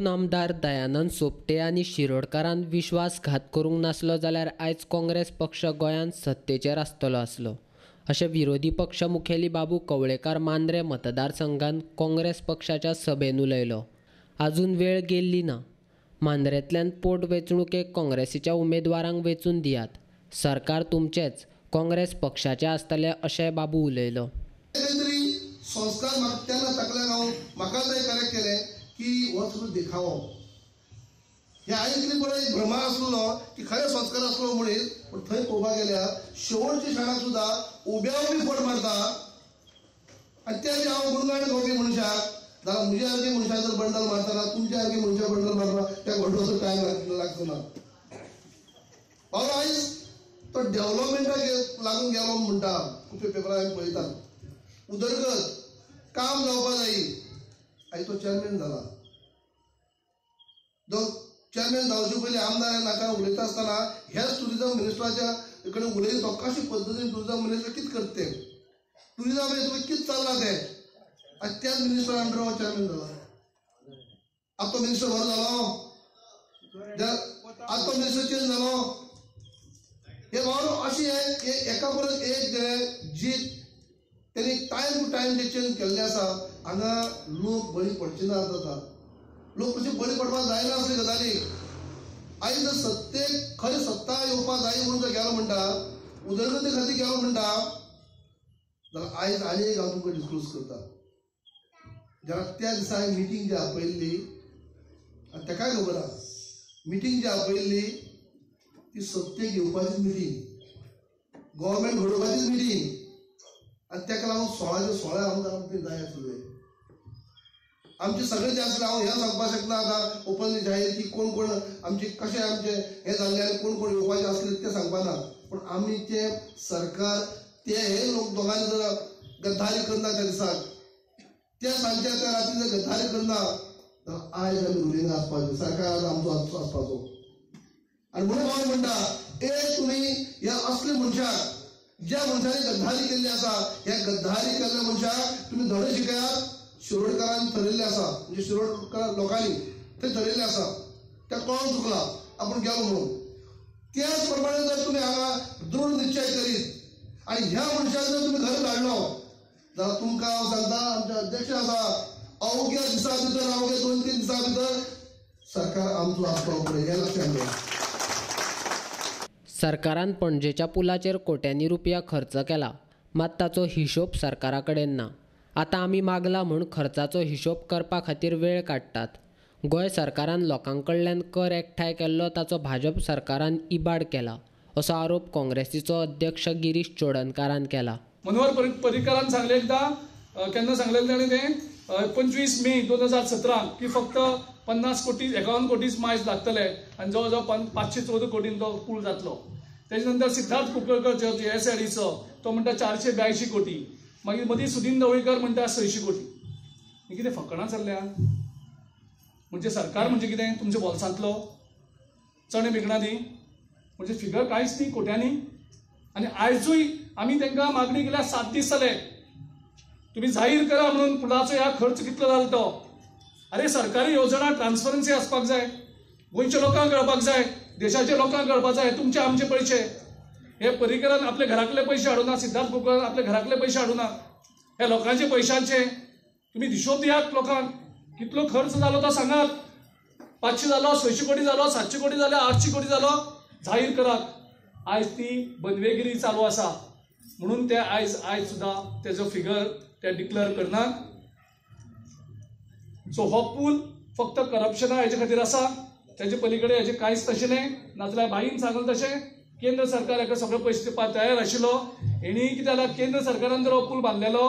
अंदून आमदार दयानंद सोपटे आनी शिरोडकारान विश्वासघात करूंक नासलो जाल्यार आयज काँग्रेस पक्ष गोंयांत सत्तेचेर आसतलो आसलो अशें विरोधी पक्ष मुखेली बाबू कवळेकार मांद्रे मतदारसंघात काँग्रेस पक्षाच्या सभेन उलयलो. आजून वेळ गेल्ली ना. मांद्रेंतल्यान पोट वेंचणुकेक काँग्रेसीच्या उमेदवारांक वेंचून दियात, सरकार तुमचेंच काँग्रेस पक्षाचें आसतलें अशें बाबू उलयलो. संस्कार तेन्ना तकल्याक हांव म्हाका तें करेक्ट केलें की हो सगळो देखावो हे आयज बरो एक भ्रमा आसलो की खरें संस्कार आसलो मनीस, पूण थंय पळोवपाक गेल्यार शेवटच्या क्षणाक सुद्दां उब्या उबी फट मारता. आनी ते बी हांव गुणगाण गावपी मनशाक जाल्यार म्हज्या सारकी मनशां जर बंडल मारतना तुमच्या सारकी मनशां बंडल मारता त्या व्हडलोसो टायम लागचो ना. बाबा आयज तो डेवलपमेंटाक लागून गेलो म्हणटा खूबशे पेपरार आमी पळयतात. उदरगत काम जावपा जाय. आयज तो चेअरमॅन जाला. जो चेअरमॅन जावचे पयलीं आमदार नाका उलयता आसतना ह्याच टुरिजम मिनिस्टराच्या कडेन उलयता तो कशे पद्दतीन टुरिजम मिनिस्टर कितें करता तें, टुरिजम तुवें कितें चल्लां तें, आनी त्याच मिनिस्टरा अंडर हो चेअरमॅन जाला. आतां तो मिनिस्टर बरो जालो, आतां तो मिनिस्टर चेंज जालो. हे भाव अशें एका परस एक जे जीत तेणी टायम टू टायम जे चेंज केल्ले आसा. हांगा लोक बळी पडचे ना. आतां लोक कशी बळी पडपाक जायना असली गजाली. आयज जर सत्तेक खरी सत्ता येवपाक जाय म्हणून जर गेलो म्हणटा, उदरगती खातीर गेलो म्हणटा जाल्यार आयज आनी एक हांव तुमकां डिस्क्लोज करता. जेन्ना त्या दिसा हांवें मिटींग जी आपयल्ली आनी तेकाय खबर आसा, मिटींग जी आपयल्ली ती सत्तेक येवपाचीच मिटींग, गव्हर्मेंट घडोवपाचीच मिटींग. आनी तेका लागून 16 16 आमदार आमकां जाय आसले. आमचे सगळे जे आसले हांव हें सांगपाक शकना आतां ओपनली जाहीर की कोण कोण आमचे कशें आमचे हें जाल्ले आनी कोण कोण येवपाचे आसले तें सांगपा ना. पूण आमी ते सरकार ते हे लोक दोगांनी जर गद्दारी करना त्या दिसाक, त्या सांजच्या त्या राती जर गद्दारी करना तर आयज आमी रुलिंग आसपाचें, सरकार आज आमचो आसपाचो. आनी म्हणून हांव म्हणटा एक तुमी ह्या असले मनशाक ज्या मनशांनी गद्दारी केल्ली आसा ह्या गद्दारी केल्ल्या मनशाक तुमी धडे शिकयात. शिरोडकारान थरयल्लें आसा, म्हणजे शिरोडकार लोकांनी तें थरयल्लें आसा, तें कळोन चुकलां आपूण गेलो म्हणून. त्याच प्रमाणे जर तुमी हांगा दृढ निश्चय करीत आनी ह्या मनशाक जर तुमी घर धाडलो जाल्यार तुमकां हांव सांगता आमचे अध्यक्ष आसा अवघ्या दिसा भितर, अवघ्या 2-3 दिसां भितर सरकार आमचो आसपाक फुडें, हें लक्षात दवरात. सरकारान पणजेच्या पुलाचेर कोट्यांनी रुपया खर्च केला, मात ताचो हिशोब सरकारा कडेन ना. आतां आमी मागला म्हूण खर्चाचो हिशोब करपा खातीर वेळ काडटात. गोंय सरकारान लोकां कडल्यान कर एकठांय केल्लो ताचो भाजप सरकारान इबाड केला असो आरोप काँग्रेसीचो अध्यक्ष गिरीश चोडणकारान केला. मनोहर पर्रीकरान सांगलें एकदां, केन्ना सांगलें ताणें तें 25 मे 2017 की फक्त 50 कोटी 51 कोटीच मायज लागतले आनी जवळ जवळ 514 कोटीन तो पूल जातलो. तेजे नंतर सिद्धार्थ कुंकळकर जो GSIDचो तो म्हणटा 482 कोटी, मागीर मदीं सुदीन ढवळीकर म्हणटा 600 कोटी. हें कितें फकणां चल्ल्या? म्हणजे सरकार म्हणजे कितें तुमच्या बोल्सांतलो चणे बिकणां दी, म्हणजे फिगर कांयच न्ही कोट्यांनी. आनी आयजूय आमी तांकां मागणी केल्या 7 दीस जाले तुमी जाहीर करा म्हणून पुलाचो ह्या खर्च कितलो जालो तो. अरे सरकारी योजना ट्रान्सपरन्सी आसपाक जाय, गोंयच्या लोकांक कळपाक जाय, देशाच्या लोकांक कळपाक जाय, तुमचे आमचे पयशे. हे पर्रीकरान आपले घरांतले पयशे हाडूना, सिद्धार्थ कुंकळकर आपले घरांतले पयशे हाडूना, हे लोकांचे पयशांचे तुमी हिशोब दियात लोकांक. कितलो खर्च जालो तो सांगात, 500 जालो, 600 कोटी जालो, 700 कोटी जालो, 800 कोटी जालो, जाहीर करात. आयज ती बनवेगिरी चालू आसा म्हणून ते आयज आयज सुद्दां तेजो फिगर ते डिक्लेअर करनात. सो हो पूल फक्त करप्शना हेजे खातीर आसा, तेजे पलीकडे हेजे कांयच तशें न्हय. नाजाल्यार भाईन सांगलें तशें केंद्र सरकार हेका सगळे पयशे दिवपाक तयार आशिल्लो. हेणी कितें जालां, केंद्र सरकारान जर हो पूल बांदलेलो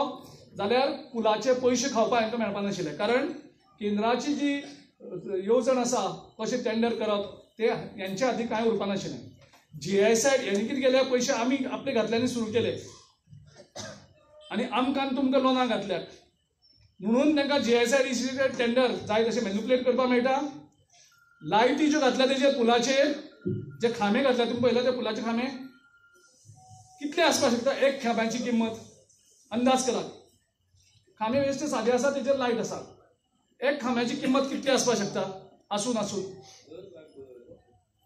जाल्यार पुलाचे पयशे खावपाक हेंकां मेळपा नाशिल्ले, कारण केंद्राची जी येवजण आसा कशें टेंडर करप ते हेंच्या हाती कांय उरपा नाशिल्लें. GSI हेणी कितें केलें, पयशे आमी आपले घातल्यांनी सुरू केले आनी आमकां तुमकां लोनां घातल्यात म्हणून तांकां GSIDC tender जाय तशें मॅन्युपुलेट करपाक मेळटा. लायटी ज्यो घातल्या तेजेर पुलाचेर जे खांबे घातल्या, तुमी पळयला ते पुलाचे खांबे कितले आसपाक शकता? एक खांब्याची किंमत अंदाज करात. खांबे वेस्ट सादे आसा तेजेर लायट आसा, एक खांब्याची किंमत कितली आसपाक शकता? आसून आसून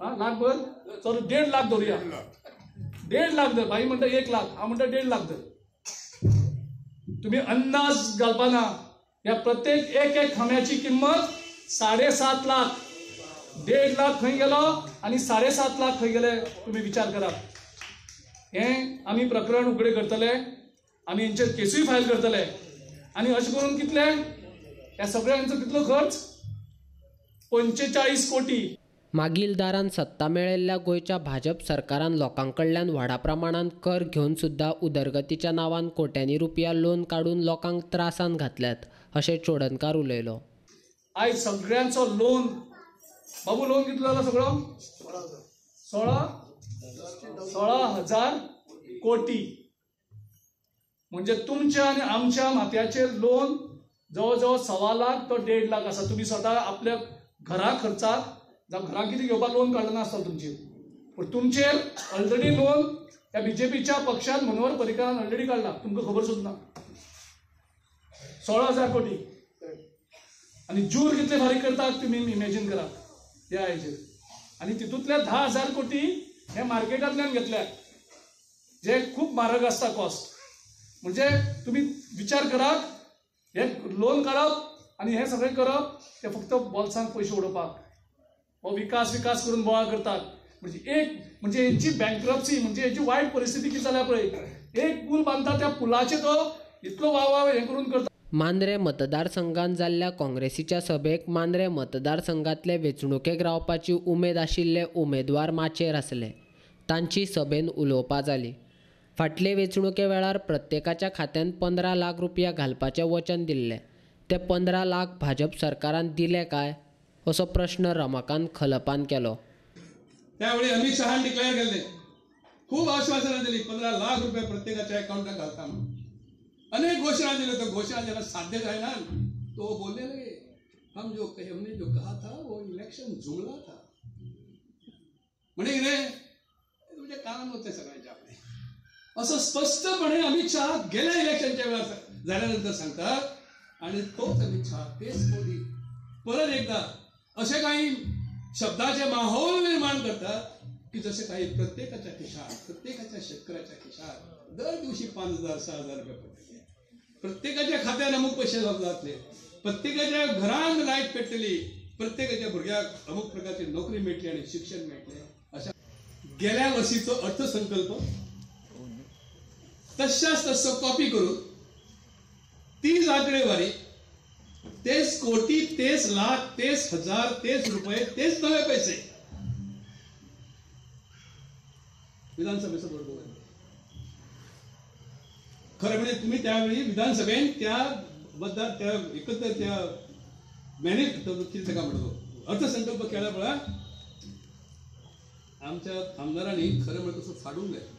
हा लाखभर चल 1.5 लाख धरुया, 1.5 लाख धर. भाई म्हणटा 1 लाख, हांव म्हणटा 1.5 लाख धर. तुम्ही अंदाज घालपाना ह्या प्रत्येक एक एक खांब्याची किंमत 7.5 लाख. 1.5 लाख खंय गेलो आनी 7.5 लाख खंय गेले तुम्ही विचार करात. हें आमी प्रकरण उगडे करतले, आमी हेंचेर केसूय फायल करतले. आनी अशें करून कितले ह्या सगळ्यांचो कितलो खर्च 45 कोटी. मागीलदारान सत्ता मेळिल्ल्या गोंयच्या भाजप सरकारान लोकांकडल्यान व्हडा प्रमाणात कर घेवन सुद्दां उदरगतीच्या नांवान कोट्यांनी रुपया लोन काडून लोकांक त्रासान घातल्यात अशें चोडणकार उलयलो. आयज सगळ्यांचो लोन, बाबू लोन कितलो जाला सगळो 16,000 कोटी. म्हणजे तुमच्या आनी आमच्या माथ्याचेर लोन जवळ जवळ 1.25 लाख तो 1.5 लाख आसा. तुमी स्वता आपल्या घरा खर्चाक जावं घरां कितें घेवपाक लोन काडलें नासतलें तुमचेर, पूण तुमचेर ऑलरेडी लोन ह्या बीजेपीच्या पक्षान मनोहर पर्रीकारान ऑलरेडी काडला, तुमकां खबर सुद्दां ना. 16,000 कोटी. आनी जूर कितले फारीक करतात तुमी इमेजीन करात ह्या हेजेर. आनी तितूंतले 10,000 कोटी हे मार्केटांतल्यान घेतल्यात, जे खूब म्हारग आसता कॉस्ट. म्हणजे तुमी विचार करात, हे लोन काडप आनी हे सगळें करप ते फक्त बोल्सांत पयशे उडोवपाक. हो विकास विकास करून बोवाळ करतात. म्हणजे एक म्हणजे हेंची बँक्रप्सी, म्हणजे हेची वायट परिस्थिती कितें जाल्या पळय, एक पूल बांदता त्या पुलाचे तो इतलो वाव वाव हें करून करता. मांद्रे मतदारसंघात जाल्ल्या काँग्रेसीच्या सभेक मांद्रे मतदारसंघातले वेंचणुकेक रावपाची उमेद आशिल्ले उमेदवार माचयेर आसले. तांची सभेन उलोवपां जाली. फाटले वेंचणुके वेळार प्रत्येकाच्या खात्यांत 15 लाख रुपया घालपाचें वचन दिल्लें, ते 15 लाख भाजप सरकारान दिले काय असो प्रश्न रमाकांत खलपान केलो. त्यावेळी अमित शहान डिक्लेअर केले, खूप आश्वासनं दिली, 15 लाख रुपये प्रत्येकाच्या अकाउंटात घालता म्हणून अनेक घोषणा दिली. तो घोषणा ज्याला साध्य जायना तो बोलने लगे, हम जो कहे, हमने जो कहा था वो इलेक्शन जुमला था. म्हणजे कितें तुमच्या कानात होते सगळ्यांच्या आपले. असं स्पष्टपणे अमित शहा गेल्या इलेक्शनच्या वेळा झाल्यानंतर सांगतात. आणि तोच अमित शहा, तेच मोदी परत एकदा असे काही शब्दाचे माहोल निर्माण करतात की जसे काही प्रत्येकाच्या खिशात, प्रत्येकाच्या शेतकऱ्याच्या खिशात दर दिवशी 5,000 6,000 रुपये पडले, प्रत्येकाच्या खात्यात अमुक पैसे जातले, प्रत्येकाच्या घरात लाईट पेटली, प्रत्येकाच्या भुरग्याक अमुक प्रकारची नोकरी मेळटली आणि शिक्षण मेळटले. अशा गेल्या वर्षीचो अर्थसंकल्प तशाच तसं कॉपी करून तीच आकडेवारी, तेच कोटी, तेच लाख, तेच हजार, तेच रुपये, तेच नवे पैसे विधानसभेसमोर दवरले. खरं म्हणजे तुम्ही त्यावेळी विधानसभेत त्या बद्दल त्या एकत्र त्या मॅनेज कितें ताका म्हणतो अर्थसंकल्प केला पळय, आमच्या आमदारांनी खरं म्हणजे तसं फाडून घातलं.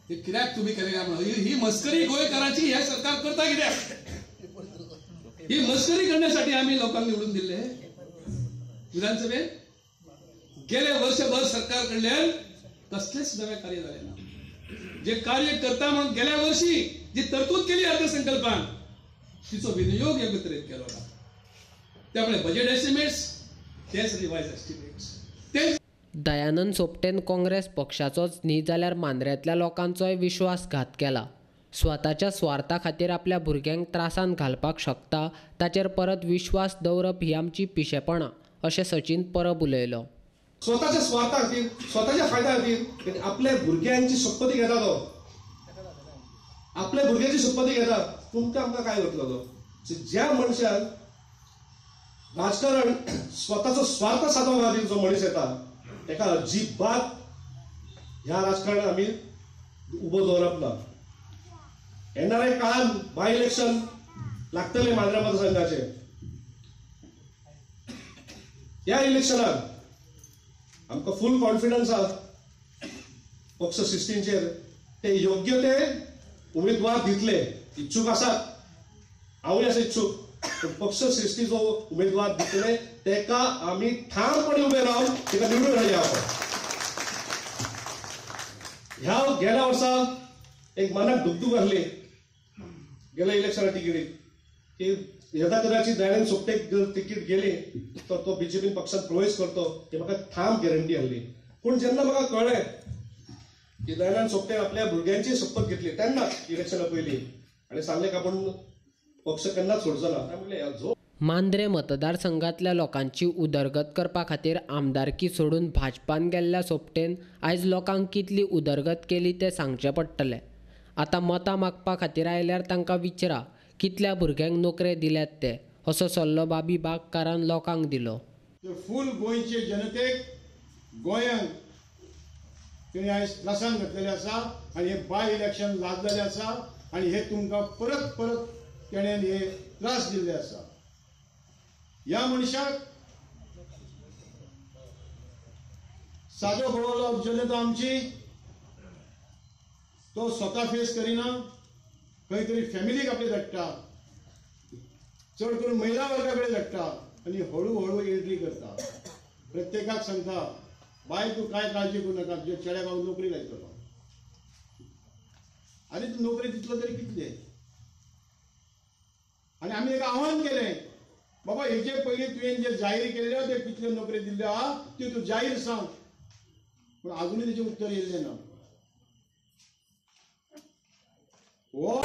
हे कित्याक तुम्ही केले काय म्हणून ही मस्करी गोंयकारांची हे सरकार करता कित्याक? ही मस्करी करण्यासाठी आम्ही लोकांना निवडून दिले विधानसभेत. गेले वर्षभर सरकार कडल्यान कसलेच नवे कार्य झाले ना. जे कार्य करता म्हणून गेल्या वर्षी जी तरतूद केली अर्थसंकल्पान तिचो विनियोग योग्य तरेन केलो ना. त्यामुळे बजेट एस्टिमेट्स तेच रिवायज एस्टिमेट्स तेच. दयानंद सोपटेन काँग्रेस पक्षाचोच न्ही जाल्यार मांद्र्यांतल्या लोकांचोय विश्वासघात केला. स्वताच्या स्वार्था खातीर आपल्या भुरग्यांक त्रासान घालपाक शकता ताचेर परत विश्वास दवरप ही आमची पिशेपणां अशें सचिन परब उलयलो. स्वताच्या स्वार्था खातीर, स्वताच्या फायद्या खातीर आपल्या भुरग्यांची शपथ घेता तो, आपल्या भुरग्यांची शपथ घेता. तुमकां आमकां काय करतलो तो? ज्या मनशान राजकारण स्वताचो स्वार्थ सादोवपा खातीर जो मनीस येता ताका अजिबात ह्या राजकारणात आमी उबो दवरप ना. येणाऱ्या काळात बाय इलेक्शन लागतले मांद्रे मतदारसंघाचे. ह्या इलेक्शनाक आमकां फूल कॉन्फिडन्स आसा पक्ष सिस्टीमचेर ते योग्य ते उमेदवार दितले. इच्छूक आसात, हांवूय आसा इच्छूक, पूण पक्ष श्रेष्ठीचो उमेदवार दितले तेका आमी ठामपणे उबे रावन तेका निवडून हाडया. ह्या गेल्या वर्सा एक मनाक दुखदुख आसली गेल्या इलेक्शना तिकेटीक की की यदा कदाचित दयानंद सोपटेक जर तिकीट गेली तर तो बीजेपी पक्षात प्रवेश करतो हे म्हाका ठाम गॅरंटी आहली. पूण जेन्ना म्हाका कळ्ळें की दयानंद सोपटे आपल्या भुरग्यांची शपथ घेतली तेन्नाच इलेक्शना पयलीं आनी सांगलें की आपूण पक्ष केन्नाच सोडचो ना, काय म्हणलें जो मांद्रे मतदारसंघातल्या लोकांची उदरगत करपा खातीर आमदारकी सोडून भाजपान गेल्ल्या सोपटेन आयज लोकांक कितली उदरगत केली तें सांगचें पडटलें. आतां मतां मागपा खातीर आयल्यार तांकां विचारा कितल्या भुरग्यांक नोकरे दिल्यात ते, असो सल्लो बाबी बागकारान लोकांक दिलो. फूल गोंयचे जनतेक गोंयांक तेणी आयज त्रासान घातलेले आसा आनी हे बाय इलेक्शन लादलेले आसा आनी हे तुमकां परत परत तेणेन हे त्रास दिल्ले आसा. ह्या मनशाक सादो भोवलो जनता आमची तो स्वता फेस करिना, खंय तरी फॅमिलीक आपले धाडटा, चड करून महिला वर्गा कडेन धाडटा आनी हळू हळू एंट्री करता. प्रत्येकाक सांगता बाय तूं कांय काळजी करूं नाका, तुज्या चेड्याक हांव नोकरी लायतलो. आनी तूं नोकरी दितलो तरी कितले? आनी आमी ताका आव्हान केलें, बाबा हेजे पयलीं तुवें जे जाहीर केल्ल्यो त्यो कितल्यो नोकरी दिल्ल्यो आहा त्यो तूं जाहीर सांग. पूण आजुनूय तेजें उत्तर येयल्लें ना. हो